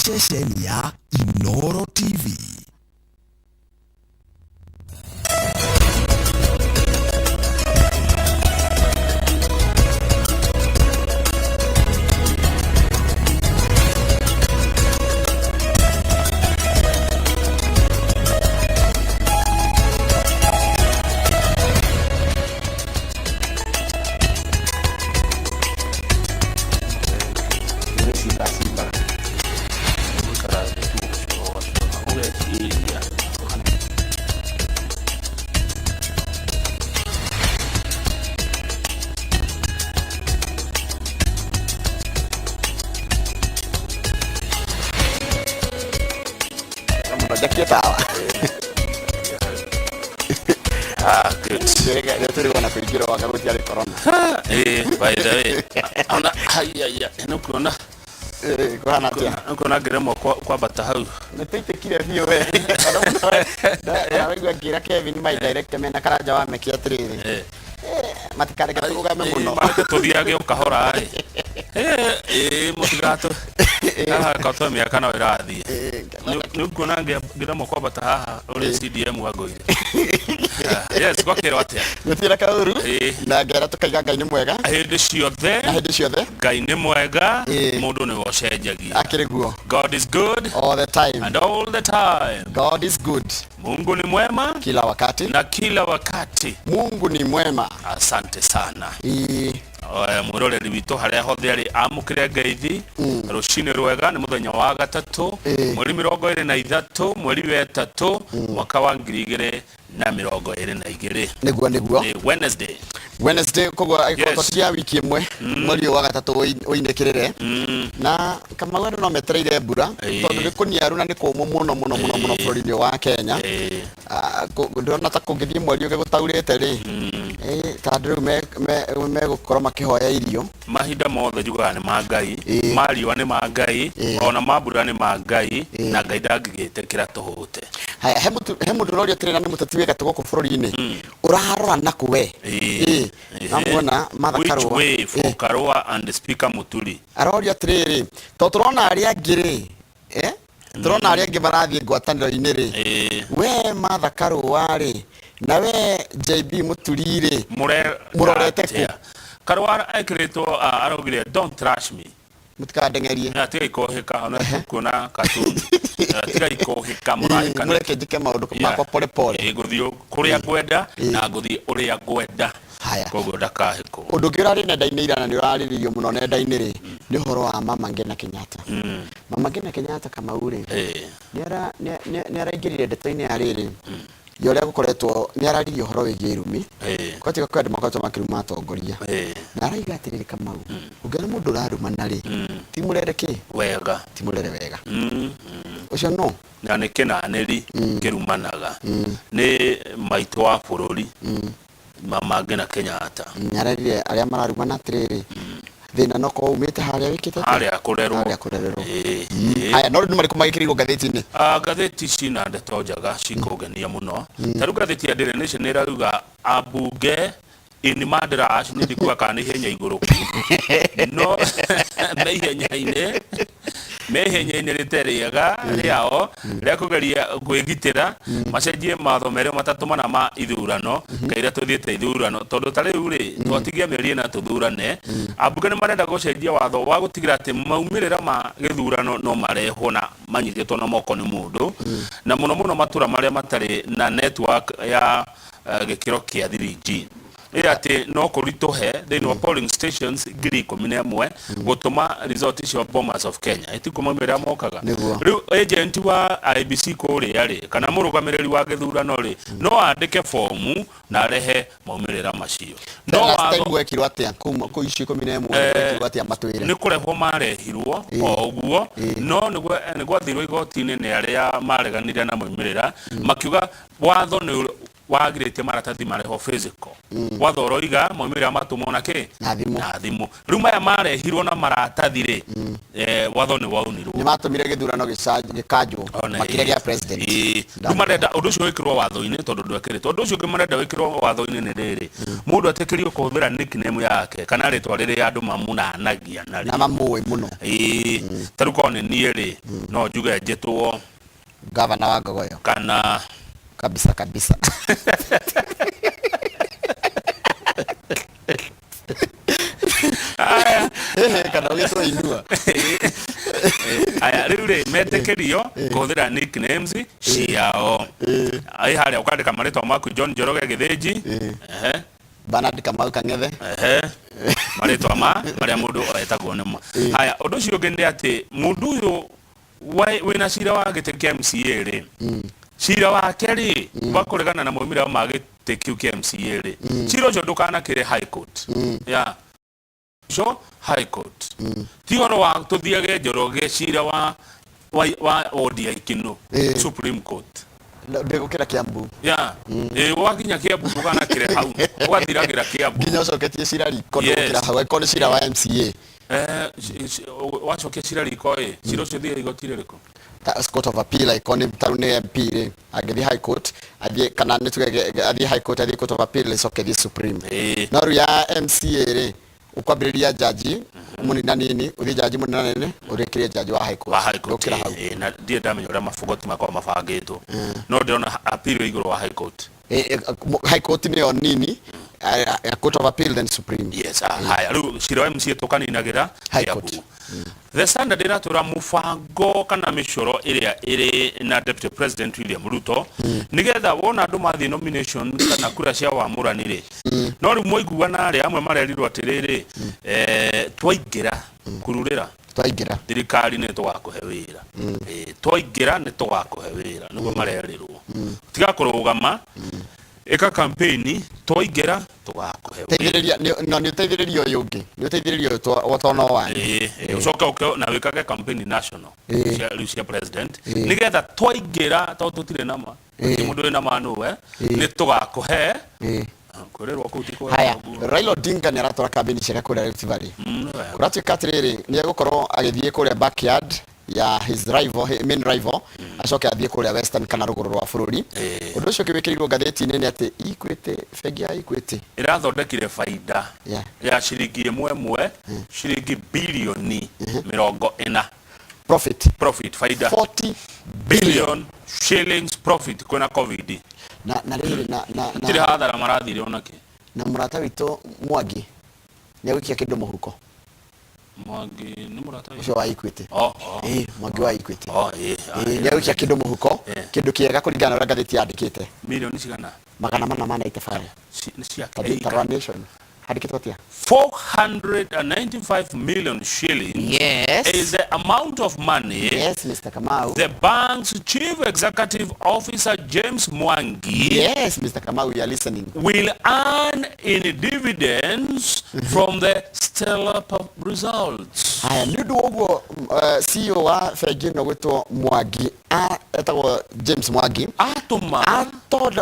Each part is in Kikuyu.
Ceceni ya Inoro TV. Njakie tawa. Ah, good. Tũrĩ ona kũingĩra waka gũtiarĩ corona. Eh, by the way, ona haya ya, nĩ kuona Eh, kũhana atĩa? nĩ kuona ngĩremwo kwambata hau. Nĩ tũitĩkire biũ we. Ona waigua ngĩra Kevin my director mena karanja wa meki atĩrĩrĩ. Eh. Eh, matikareke tũrũgame mũno. Mareke tũthiage o kahora ĩ. Eh, eh, mũtigatũ. Haha katwa mĩaka no ĩrathiĩ. Eh, Nĩ kuona ngĩremwo kwambata haha ũrĩa CDM angũire. Ah, Yes, gwakĩrwo atĩa? Gũtirĩ na kaũru Eh. na ngera tũkaiga Ngai nĩ mwega Hĩndĩ ciothe na hĩndĩ ciothe Ngai nĩ mwega, Eh. mũndũ nĩwe ũcenjagia. akĩrĩ guo God is good all the time. and all the time. God is good Mungu ni mwema kila wakati. na kila wakati. Mungu ni mwema. Asante sana. Ii, Mwĩroreri witũ harĩa hothe arĩ amũkĩre ngeithi rũcinĩ rwega nĩ mũthenya wa gatatũ mweri 23 mweri wa ĩtatũ mwaka wa 2022. Nĩguo nĩguo. Nĩ Wednesday. Wednesday koguo Yes. twatigĩa wiki ĩmwe mweri ũyũ wa gatatũ ũinĩkĩrĩre na Kamau andũ no metereire mbura tondũ nĩ kũniaru na nĩ kũmũ mũno mũno mũno mũno bũrũri-inĩ wa Kenya. Ah, ndĩrona ta kũngĩthiĩ mweri ũngĩ gũtaurĩte rĩ, ta andũ rĩu megũkorwo makĩhoya irio. Mahinda mothe njugaga nĩ ma Ngai, ma riũa nĩ ma Ngai, ona ma mbura nĩ ma Ngai, na Ngai ndangĩgĩtĩkĩra tũhũte. Haya, he mũndũ ũroria atĩrĩ na nĩ mũteti wĩ gatũ gũkũ bũrũri-inĩ, ũrarora nakũ we? Namuona Martha Which Karũa. way for Karũa and Speaker Muturi? Aroria atĩrĩrĩ, tondũ tũrona arĩa angĩ rĩ, tũrona arĩa angĩ marathiĩ ngwatanĩro-inĩ rĩ, we Martha Karũa rĩ, na we JB Muturi rĩ, mũrorete kũ? Karũa ekĩrĩtwo, araugire don't trash me. Mũtikandeng'erie. Na tigai kũhĩka, ona kuona cartoon. Tigai kũhĩka, mũrahĩka nĩkĩ? Mũreke njĩke maũndũ makwa pole pole. Ngũthiĩ kũrĩa ngwenda na ngũthiĩ ũrĩa ngwenda. Haya. Koguo ndakahĩkwo. Ũndũ ũngĩ ũrarĩ nenda-inĩ ira na nĩ ũrarĩrĩirio mũno nenda-inĩ rĩ, nĩ ũhoro wa Mama Ngina Kenyatta. Mama Ngina Kenyatta Kamau rĩ, nĩ araingĩrire ndeto-inĩ ya rĩrĩ, ya ũrĩa gũkoretwo, nĩ araririe ũhoro wĩgiĩ irumi. Kwatiga kwĩ andũ makoretwo makĩruma atongoria. Na araiga atĩrĩrĩ Kamau, ũngĩona mũndũ ũrarumana rĩ, ti mũrere kĩ? Wega. Ti mũrere wega. Ũcio no? Na nĩ kĩnanĩri kĩrumanaga. Nĩ maitũ wa bũrũri. Mama Ngina Kenyatta. Nĩ arerire arĩa mararumana atĩrĩrĩ, thĩna no korwo umĩte harĩa wĩkĩte atĩa? Harĩa kũrerwo. Harĩa kũrererwo. Haya, no rĩu nĩ marĩkũ magĩkĩrĩirwo ngathĩti-inĩ? Ngathĩti cina ndeto njega cikũngenia mũno. Ta rĩu ngathĩti ya Daily Nation nĩ ĩrauga ambunge in mad rush, niĩ ndikuga kana nĩ ihenya igũrũku, no me ihenya-inĩ, me ihenya-inĩ rĩtarĩ rĩega rĩao rĩa kũgeria kwĩgitĩra macenjie mawatho merĩ matatũ mana ma ithurano kaira tũthiĩte ithurano, tondũ ta rĩu rĩ twatigia mĩeri ĩna tũthurane, ambunge nĩ marenda gũcenjia watho wa gũtigĩra atĩ maumĩrĩra ma gĩthurano no marehwo na manyitĩtwo na moko nĩ mũndũ, na mũno mũno matũra marĩa matarĩ na network ya gĩkĩro kĩa 3G. Ĩ atĩ no kũritũhe thĩinĩ wa polling stations 11,000 gũtũma result icio Bomas of Kenya ĩtikũ maumĩrĩra mokaga. Rĩu agent wa IEBC kũrĩa rĩ, kana mũrũgamĩrĩri wa gĩthurano rĩ, no andĩke fomu na arehe maumĩrĩra macio. No Last watho time gwekirwo atĩa kũu kũu icio 11 gwekirwo atĩa matwĩre? Nĩ kũrehwo marehirwo o ũguo, no nĩ gwathirwo igoti-inĩ nĩ arĩa mareganire na maumĩrĩra, makiuga watho nĩ Wagirĩtie maratathi marehwo physical. Watho ũroiga maumĩrĩra matũmwo na kĩ? Na thimũ. Na thimũ. Rĩu maya marehirwo na maratathi rĩ, watho nĩ waunirwo. Nĩ matũmire gĩthurano gĩkanjwo Ona makĩria ĩĩ. gĩa president. Ĩĩ. Rĩu marenda ũndũ ũcio wĩkĩrwo watho-inĩ tondũ ndwekĩrĩtwo. Ũndũ ũcio ũngĩ marenda wĩkĩrwo watho-inĩ nĩ rĩrĩ, mũndũ etĩkĩrio kũhũthĩra nickname yake kana rĩtwa rĩrĩa andũ mamunanagia Na narĩo. mamũĩ mũno. Ĩĩ. Ta rĩu korwo nĩ niĩ rĩ, no njuge njĩtwo Gavana wa Ngogoyo. Kana Kabisa kabisa. Aya. Kana ũgĩtwo Inua. Aya, rĩu rĩ, metĩkĩrio kũhũthĩra nicknames ciao. Ĩ harĩa ũkandĩka marĩtwa maku, John Njoroge Gĩthĩnji. Ehe. Bernard Kamau Kang'ethe. Ehe. Marĩtwa ma marĩa mũndũ etagwo nĩmo. Haya, ũndũ ũcio ũngĩ nĩ atĩ mũndũ ũyũ wĩna cira wa gĩtĩ kĩa MCA rĩ, cira wake rĩ wa kũregana na maumĩrĩra ma gĩtĩ kĩu kĩa MCA rĩ, cira ũcio ndũkanakĩre high court ya ũcio high court. Ti ũhoro wa tũthiage Njoroge cira wa wodi ya Ikinũ Supreme Court. Ndĩgũkĩra Kiambu. Ya, ĩ, wakinya Kiambu ndũkanakĩre hau, ũgathiragĩra Kiambu. Nginya ũcoketie cira riko. Yes. Ndũgũkĩra hau angĩkorwo nĩ cira wa MCA. Wacokia cira riko ĩ, cira ũcio ũthiaga igoti rĩrĩkũ? Ta Court of Appeal angĩkorwo nĩ tarĩu nĩ MP rĩ, angĩthiĩ High Court, athiĩ kana nĩ tuge athiĩ High Court, athiĩ Court of Appeal, ĩcoke ĩthiĩ Supreme. No rĩu ya MCA rĩ, ũkwambĩrĩria jaji mũnini na nini, ũthiĩ jaji mũnene na nene, ũrĩkĩrie jaji wa High Court. Wa High Court. Ndũgũkĩra hau. Na ndirĩ ndamenya ũrĩa mabogoti makoragwo mabangĩtwo, no ndĩrona appeal ĩ igũrũ wa High Court. High Court nĩyo nini, Court of Appeal, then Supreme. Yes, haya, rĩu cira wa MCA tũkaninagĩra High Kiambu. Court. The Standard ĩratwĩra mũbango kana mĩcoro ĩrĩa ĩrĩ na Deputy President William Ruto, nĩgetha wona andũ mathiĩ nomination kana kura cia wamũrani rĩ, no rĩu mwaiguana rĩ, amwe marerirwo atĩrĩrĩ, twaingĩra kururĩra Twaingĩra thirikari nĩ tũgakũhe wĩra. Twaingĩra nĩ tũgakũhe wĩra, nĩguo marerirwo. Tiga kũrũgama, ĩka campaign, twaingĩra tũgakũhe wĩra. Teithĩrĩria na nĩ ũteithĩrĩria ũyũ ũngĩ, nĩ ũteithĩrĩria ũyũ to no wanyu. Ĩĩ, ũcoke ũke na wĩkage campaign national rĩu cia president, nĩgetha twaingĩra, tondũ tũtirĩ nama, gũtirĩ mũndũ wĩna ma nũwe, nĩ tũgakũhe. Kwĩrĩrwo kũu ti kwega. Haya. Ũguo. Raila Odinga nĩ aratwara kambĩini ciake kũrĩa Rift Valley. Nĩ wega. Kũratuĩka atĩrĩrĩ, nĩ egũkorwo agĩthiĩ kũrĩa backyard ya his rival, his main rival, acoke athiĩ kũrĩa Western kana rũgũrũ rwa bũrũri. Ũndũ ũcio ũngĩ wĩkĩrĩirwo ngathĩti-inĩ nĩ atĩ Equity, bengi ya Equity ĩrathondekire baida ya ciringi ĩmwe ĩmwe ciringi bilioni 40. Profit. Profit, faida. 40 billion shillings profit kwĩna COVID. Na rĩrĩ na Tirĩ hathara marathire onake. Na mũrata witũ Mwangi nĩ egũikia kĩndũ mũhuko. Mwangi nĩ mũrata witũ? Ũcio wa Equity. Oh. Ĩĩ, Mwangi wa Equity. Oh, ĩĩ. Ĩĩ, nĩ egũikia kĩndũ mũhuko, kĩndũ kĩega kũringana na ũrĩa ngathĩti yandĩkĩte. Milioni cigana? 495. Nĩ ciake. Ta Nation handĩkĩtwo atĩa? 495 million shillings is the amount of money Yes, Mr. Kamau. the bank's chief executive officer James Mwangi Yes, Mr. Kamau, you are listening. will earn in dividends from the stellar results. Haya, nĩ ũndũ wa ũguo, CEO wa bengi ĩno gwĩtwo Mwangi, etagwo James Mwangi. Atũma.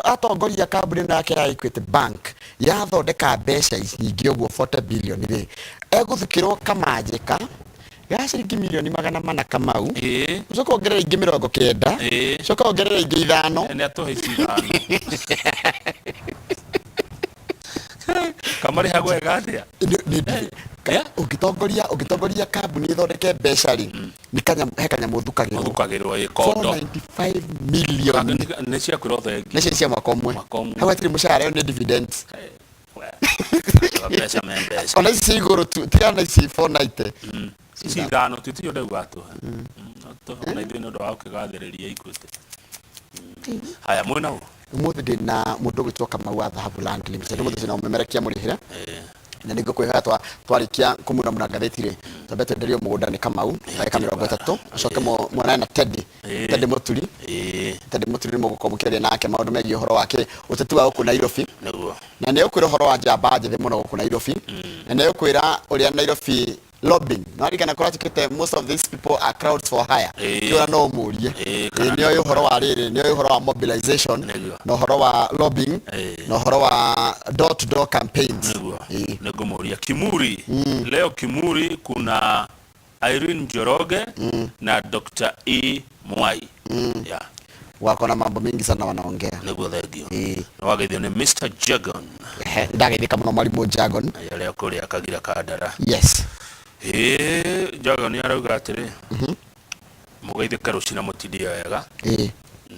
Atongoria kambuni ĩno yake ya Equity Bank yathondeka mbeca nyingĩ ũguo 40 billion rĩ, egũthukĩrwo kamanjĩka ga ciringi milioni 400, Kamau. Ũcoke wongerere ingĩ 90. Ũcoke wongerere ingĩ 5. Nĩ atũhe ici 5. Kamarĩhagwo wega atĩa? Ũngĩtongoria kambuni ĩthondeke mbeca rĩ, nĩ he kanyamũ ũthukagĩrwo. Ũthukagĩrwo, ĩ, kondo. 495 million. Nĩ cia kwĩrwo thengi. Nĩ cia mwaka ũmwe. Mwaka ũmwe. Hau hatirĩ mũcara, ĩyo nĩ dividends. Mbeca me mbeca. Ona ici cia igũrũ tu, tigana na ici 490. Ici 5 tutiyo ndauga atũhe ona ithuĩ nĩ ũndũ wa gũkĩgathĩrĩria Equity. Haya, mwĩna ũ? Ũmũthĩ ndĩ na mũndũ ũgwĩtwo Kamau wa Dhahabu Land Limited. Ũmũthĩ twĩna mũmemerekia mũrĩhĩre na nĩ ngũkwĩhoya twarĩkia kũmuramura ngathĩti rĩ, twambe twenderio mũgũnda nĩ Kamau ndagĩka 30, ũcoke muonane na Teddy. Teddy Mũturi. Teddy Mũturi nĩ mũgũkorwo mũkĩaria nake maũndũ megiĩ ũhoro wake ũteti wa gũkũ Nairobi. Na nĩ ũkwĩra ũhoro wa njamba njĩthĩ mũno gũkũ Nairobi, na nĩ ũkwĩra ũrĩa Nairobi Lobbying no arikana kũratuĩkĩte most of these people are crowds for hire. Kĩũra no ũmũrie. Kana nĩoĩ ũhoro wa rĩrĩ, nĩoĩ ũhoro wa mobilization na ũhoro wa lobbying na ũhoro wa door to door campaigns. Nĩguo. Nĩngũmũria Kimuri leo. Kimuri kuna Irene Njoroge na Dr. E Mwai, yeah. Wako na mambo mengi sana wanaongea. Nĩguo, thengio. Nĩwageithio nĩ Mr. Jagon. Ehe, ndageithĩka mũno mwarimũ Jagon. Arĩa kũrĩa Kagira Kandara. Yes. Ĩĩ, Jagon arauga atĩrĩ, mũgeithĩke rũciũ na mũtindie wega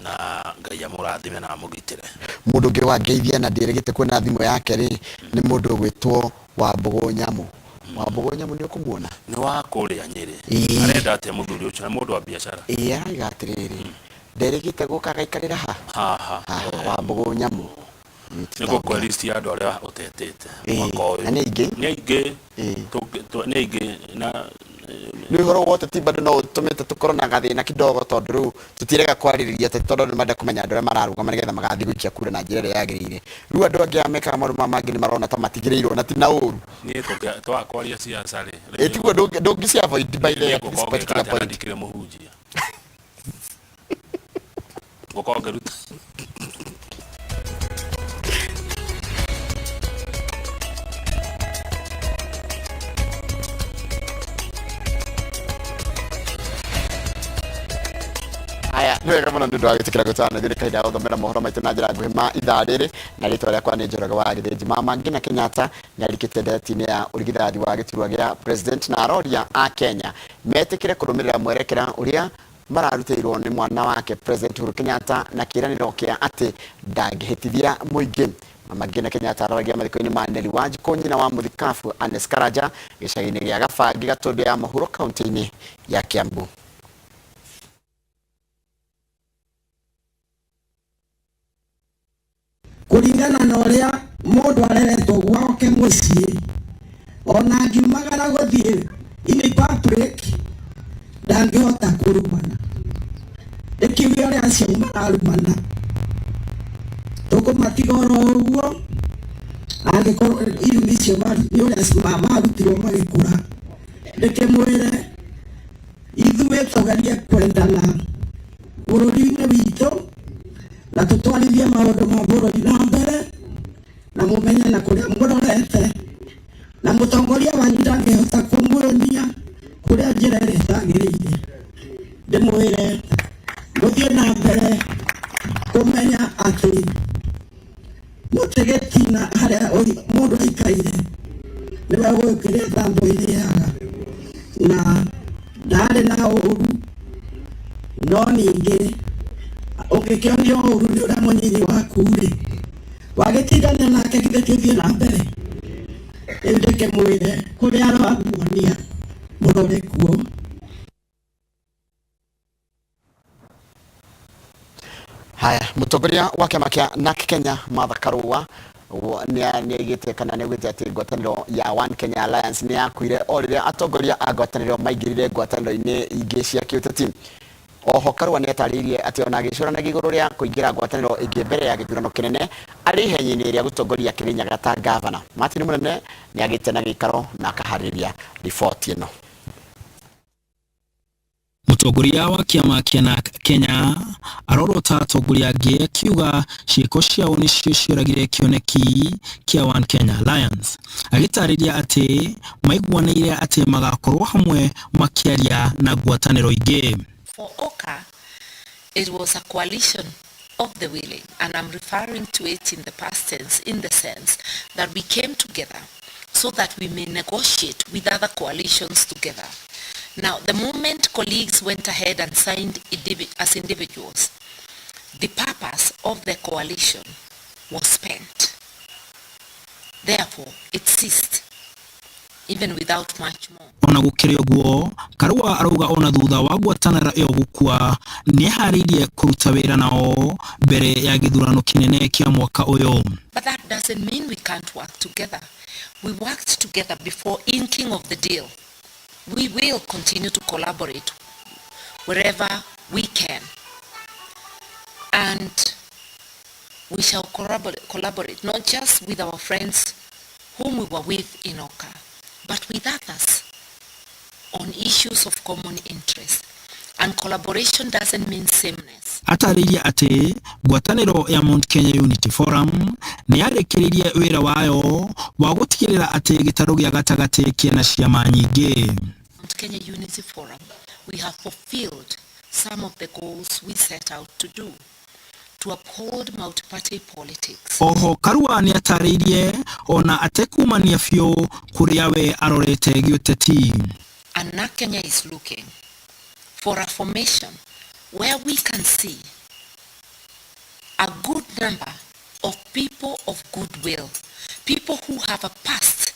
na Ngai amũrathime na amũgitĩre. Mũndũ ũngĩ wangeithia na ndĩrĩgĩte kuona thimũ yake rĩ, nĩ mũndũ ũgwĩtwo Wambũgũ Nyamũ. Wambũgũ Nyamũ nĩ ũkũmuona? Nĩ wa kũrĩa Nyĩrĩ. Arenda atĩa mũthuri ũcio? Nĩ mũndũ wa biacara. Ĩĩ, araiga atĩrĩrĩ, nderĩgĩte gũka agaikarĩra ha haha. Haha Wambũgũ Nyamũ. Nĩ ngũkũhe list ya andũ arĩa ũtetĩte mwaka ũyũ. Na nĩ aingĩ. Nĩ aingĩ. Nĩ aingĩ na Nĩ ũhoro wa ũteti bado no ũtũmĩte tũkorwo na gathĩna kidogo, tondũ rĩu tũtirega kwarĩrĩria ateti, tondũ nĩ marenda kũmenya andũ arĩa mararũgama nĩgetha magathiĩ gũikia kura na njĩra ĩrĩa yagĩrĩire. Rĩu andũ angĩ arĩa mekaga maũndũ maya mangĩ nĩ marona ta matigĩrĩirwo na ti na ũru. Niĩ twaga kwaria siasa rĩ, Ĩ tiguo, ndũngĩci avoid by the at this particular point. Ndikire mũhunjia ngũkorwo ngĩruta. Aya, nĩ wega mũno nĩ ũndũ wa gwĩtĩkĩra gũtwana ithuĩ. Nĩ kahinda ga gũthomera mohoro maitũ na njĩra nguhĩ ma ithaa rĩrĩ, na rĩtwa rĩakwa nĩ Njoroge wa Gĩthĩnji. Mama Ngina Kenyatta nĩ arikĩte ndeereti-inĩ ya ũrigithathi wa gĩturwa gĩa president na aroria a Kenya metĩkĩre kũrũmĩrĩra mwerekera ũrĩa mararutĩirwo nĩ mwana wake President Uhuru Kenyatta na kĩĩranĩro kĩa atĩ ndangĩhĩtithia mũingĩ. Mama Ngina Kenyatta araragia mathiko-inĩ ma Nelly Wanjikũ, nyina wa mũthikabu Agnes Karanja, gĩcagi-inĩ gĩa Gabangi, Gatũndũ ya Mũhuro, kaunti-inĩ ya Kiambu. Kũringana na ũrĩa mũndũ areretwo gwake mũciĩ, ona angiumagara gũthiĩ in public ndangĩhota kũrumana. Ndĩkiuge ũrĩa acio mararumana tũkũmatiga oro ũguo, angĩkorwo irumi icio nĩ ũrĩa marutirwo magĩkũra. Ndĩkĩmwĩre ithuĩ tũgerie kwendana bũrũri-inĩ witũ na tũtwarithie maũndũ ma bũrũri na mbere, na mũmenye na kũrĩa mũrorete, na mũtongoria wanyu ndangĩhota kũmuonia kũrĩa njĩra ĩrĩa ĩtagĩrĩire. Ndĩmwĩre mũthiĩ na mbere kũmenya atĩ mũtĩ gĩtina harĩa mũndũ aikaire nĩwe ũĩ kĩrĩa thambo ĩrĩaga, na ndarĩ na ũru, no ningĩ ũngĩkĩonio ũru nĩ ũrĩa mũnyinyi waku rĩ, wagĩtindania nake githĩ ti ũthiĩ na mbere. Rĩu ndĩkĩmwĩre kũrĩa aramuonia mũrore kuo. Haya, mũtongoria wa kĩama kĩa NARC Kenya Martha Karua nĩ aigĩte kana nĩ augĩte atĩ ngwatanĩro ya One Kenya Alliance nĩ yakuire o rĩrĩa atongoria a ngwatanĩro maingĩrire ngwatanĩro-inĩ ingĩ cia kĩũteti. Oho Karua nĩ atarĩirie atĩ ona agĩcũranagia igũrũ rĩa kũingĩra ngwatanĩro ĩngĩ mbere ya gĩthurano kĩnene, arĩ ihenya-inĩ rĩa gũtongoria Kĩrĩnyaga ta gavana. Martin Mũnene nĩ agĩte na gĩikaro na akaharĩria riboti ĩno. Mũtongoria wa kĩama kĩa NARC Kenya arorota atongoria angĩ akiuga ciĩko ciao nĩcio cioragire kĩoneki kĩa One Kenya Alliance, agĩtarĩria atĩ maiguanĩire atĩ magakorwo hamwe makĩaria na ngwatanĩro ingĩ. For OKA, it was a coalition of the willing, and I'm referring to it in the past tense in the sense that we came together so that we may negotiate with other coalitions together. Now, the moment colleagues went ahead and signed as individuals, the purpose of the coalition was spent. Therefore, it ceased, even without much more. Ona gũkĩrĩ ũguo, Karua arauga ona thutha wa ngwatanĩro ĩyo gũkua, nĩeharĩirie kũruta wĩra nao mbere ya gĩthurano kĩnene kĩa mwaka ũyũ. But that doesn't mean we can't work together. We worked together before inking of the deal. We will continue to collaborate wherever we can. And we shall collaborate not just with our friends whom we were with in OKA, but with others. on issues of common interest. And collaboration doesn't mean sameness. Atarĩirie atĩ ngwatanĩro ya Mount Kenya Unity Forum nĩ yarĩkĩrĩirie wĩra wayo wa gũtigĩrĩra atĩ gĩtarũ gĩa gatagatĩ kĩna ciama nyingĩ. Mount Kenya Unity Forum, we have fulfilled some of the goals we set out to do, to uphold multi-party politics. Oho Karua nĩ atarĩirie ona atekumania biũ kũrĩa we arorete gĩũteti. And now Kenya is looking for a formation where we can see a good number of people of goodwill, people who have a past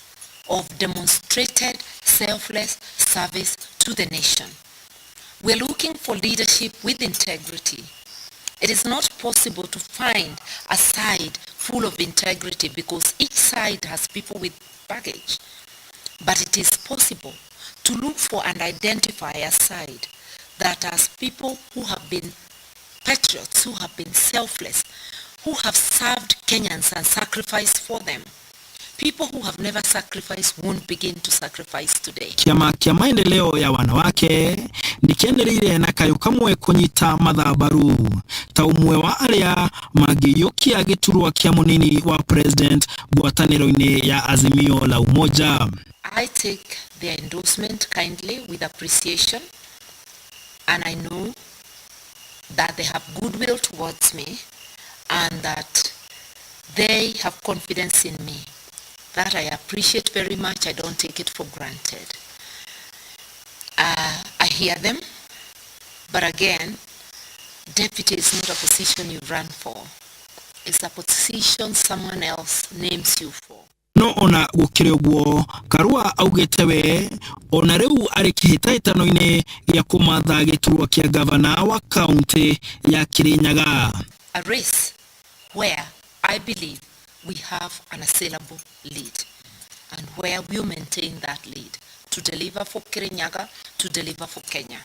of demonstrated selfless service to the nation. We're looking for leadership with integrity. It is not possible to find a side full of integrity because each side has people with baggage. But it is possible to look for and identify a side that has people who have been patriots, who have been selfless, who have served Kenyans and sacrificed for them. People who have never sacrificed won't begin to sacrifice today. Kĩama kĩa maendeleo ya wanawake nĩ kĩanĩrĩire na kayũ kamwe kũnyita Martha mbaru ta ũmwe wa arĩa mangĩiyũkia gĩturwa kĩa mũnini wa president ngwatanĩro-inĩ ya Azimio la Umoja. I take their endorsement kindly with appreciation, and I know that they have goodwill towards me and that they have confidence in me. That I appreciate very much. I don't take it for granted. I hear them, but again, deputy is not a position you run for. It's a position someone else names you for. No ona gũkĩrĩ ũguo, Karua augĩte we ona rĩu arĩ kĩhĩtahĩtano-inĩ gĩa kũmatha gĩturwa kĩa gavana wa kaunti ya Kirinyaga. A race where I believe we have an assailable lead and where we'll maintain that lead to deliver for Kirinyaga, to deliver for Kenya.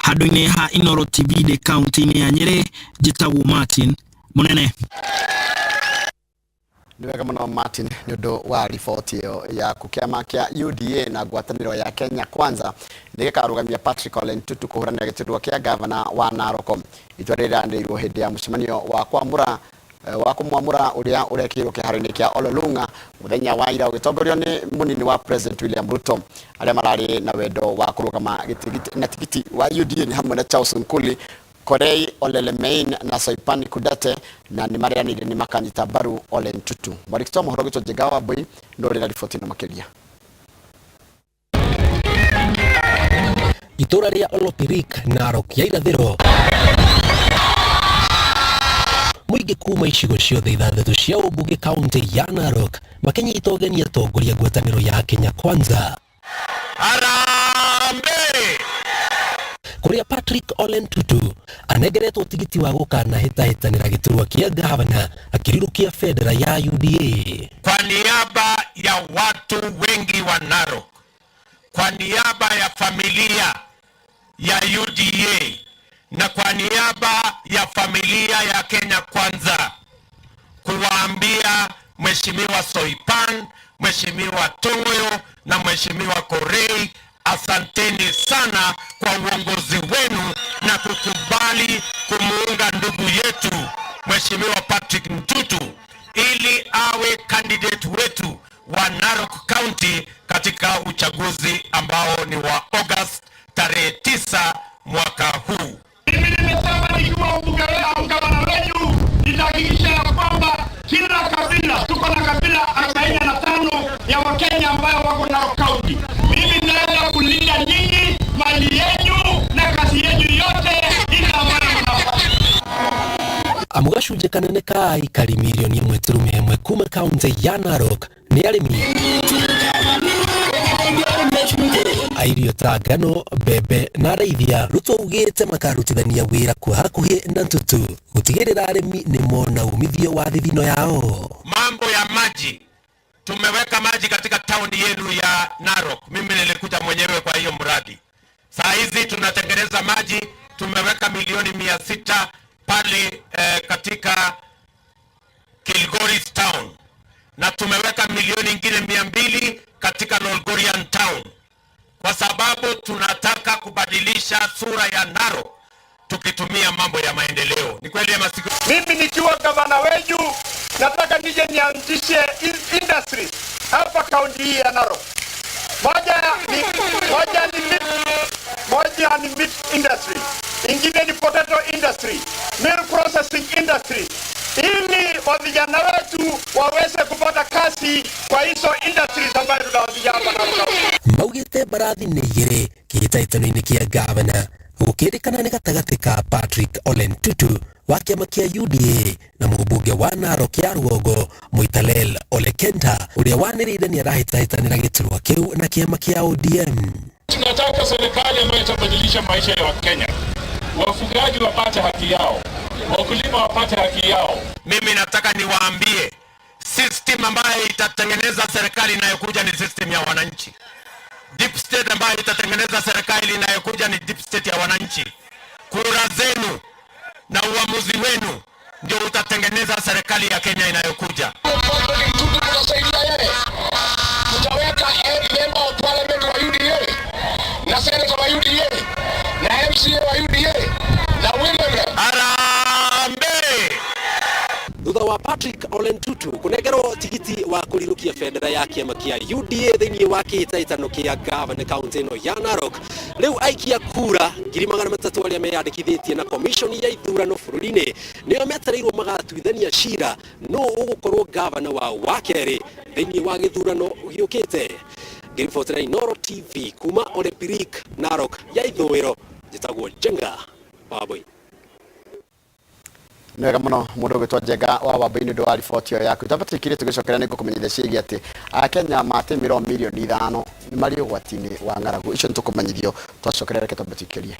Handũ-inĩ ha Inooro TV ndĩ kaunti-inĩ ya Nyĩrĩ, njĩtagwo Martin Mũnene. Nĩ wega mũno Martin nĩ ũndũ wa riboti ĩyo yaku. Kĩama kĩa UDA na ngwatanĩro ya Kenya Kwanza nĩ gĩkarũgamia Patrick Ole Ntutu kũhũranĩra gĩturwa kĩa gavana wa Narok. Itua rĩrĩ rĩranĩrĩirwo hĩndĩ ya mũcemanio wa kwamũra wa kũmwamũra ũrĩa ũrekĩirwo kĩharo-inĩ kĩa Ololunga mũthenya wa ira ũgĩtongorio nĩ mũnini wa President William Ruto. Arĩa mararĩ na wendo wa kũrũgama na tigiti wa UDA nĩ hamwe na Charles Nkuli, Korei Olelemein na Soipan Kudate, na nĩ mareanĩire nĩ makanyita mbaru Ole Ntutu. Mwandĩki wa mohoro witũ Njenga Wambui no ũrĩ na riboti ĩno makĩria. Itũra rĩa Olopirik, Narok ya irathĩro, mũingĩ kuma icigo ciothe ithathatũ cia ũmbunge kaunti ya Narok makĩnyita ũgeni atongoria ngwatanĩro ya Kenya Kwanza. Harambee! Kũrĩa Patrick Ole Ntutu anengeretwo tigiti wa gũkanahĩtahĩtanĩra gĩturwa kĩa gavana akĩrirũkia bendera ya UDA. Kwa niaba ya watu wengi wa Narok, kwa niaba ya familia ya UDA na kwa niaba ya familia ya Kenya Kwanza, kuwaambia Mheshimiwa Soipan, Mheshimiwa Tongoyo na Mheshimiwa Korei, asanteni sana kwa uongozi wenu na kukubali kumuunga ndugu yetu Mheshimiwa Patrick Ntutu ili awe candidate wetu wa Narok County katika uchaguzi ambao ni wa August tarehe 9 mwaka huu. Mimi nimesema nikiwa mbunge au gavana wenu nitahakikisha ya kwamba kila kabila, tuko na kabila 45 ya Wakenya ambayo wako Narok County. Mimi naenda kulinda nyinyi, mali yenu na kazi yenu yote ile ambayo mnafanya. Amu gacunjĩ kanene ka aikari mirioni 1.1 kuma kaunti ya Narok nĩ arĩmi a irio ta ngano, mbembe na arĩithia. Ruto augĩte makarutithania wĩra kwa hakuhĩ na Ntutu gũtigĩrĩra arĩmi nĩ mona umithio wa thithino yao. Mambo ya maji, tumeweka maji katika tauni yenu ya Narok. Mimi nilikuja mwenyewe kwa hiyo mradi. Saa hizi tunatengeneza maji, tumeweka milioni 600 pale katika Kilgoris town, na tumeweka milioni ingine 200 katika Lolgorian Town, kwa sababu tunataka kubadilisha sura ya Narok tukitumia mambo ya maendeleo. Ni kweli ama si kweli? Mimi nikiwa gavana wenyu nataka nije nianzishe industries hapa kaunti hii ya Narok. Moja ni meat industry, ingine ni potato industry, milk processing industry, ili wa vijana wetu waweze kupata kazi kwa hizo industries ambayo tunaanzisha hapa Narok County. Maugĩte mbarathi nĩ igĩrĩ kĩhĩtahĩtano-inĩ kĩa gavana, gũkĩrĩkana nĩ gatagatĩ ka Patrick Ole Ntutu wa kĩama kĩa UDA na mũmbunge wa Narok ya rũgongo Moitalel Ole Kenta, ũrĩa wanĩrĩire nĩ arahĩtahĩtanĩra gĩturwa kĩu na kĩama kĩa ODM. Tunataka serikali ambayo itabadilisha maisha ya Wakenya, wafugaji wapate haki yao, wakulima wapate haki yao. Mimi nataka niwaambie, system ambayo itatengeneza serikali inayokuja ni system ya wananchi. Deep state ambayo itatengeneza serikali inayokuja ni deep state ya wananchi. Kura zenu na uamuzi wenu ndio utatengeneza serikali ya Kenya inayokuja. Tutasaidia yeye, tutaweka member of parliament wa UDA na senator wa UDA na MCA wa UDA na women rep. Harambee! Thutha wa Patrick Ole Ntutu kũnengerwo tigiti wa kũrirũkia bendera ya kĩama kĩa UDA thĩinĩ wa kĩhĩtahĩtano kĩa gavana kaunti ĩno ya Narok, rĩu aikia kura 300,000 arĩa meyandĩkithĩtie na komishoni ya ithurano bũrũri-inĩ nĩo metereirwo magatuithania cira nũ ũgũkorwo gavana wa kerĩ thĩinĩ wa gĩthurano gĩũkĩte. Ngĩribotera Inooro TV kuma Olepirik, Narok ya ithũĩro, njĩtagwo Njenga Wambui. Nĩ wega mũno mũndũ ũgwĩtwo Njenga wa Wambui nĩ ũndũ wa riboti ĩyo yaku. Twambatĩkire tũgĩcokera nĩ ngũkũmenyithia ciĩgiĩ atĩ Akenya matĩmĩrwo 5 milioni nĩ marĩ ũgwati-inĩ wa ng'aragu. Icio nĩ tũkũmenyithio twacokera, reke twambe tũikĩrie.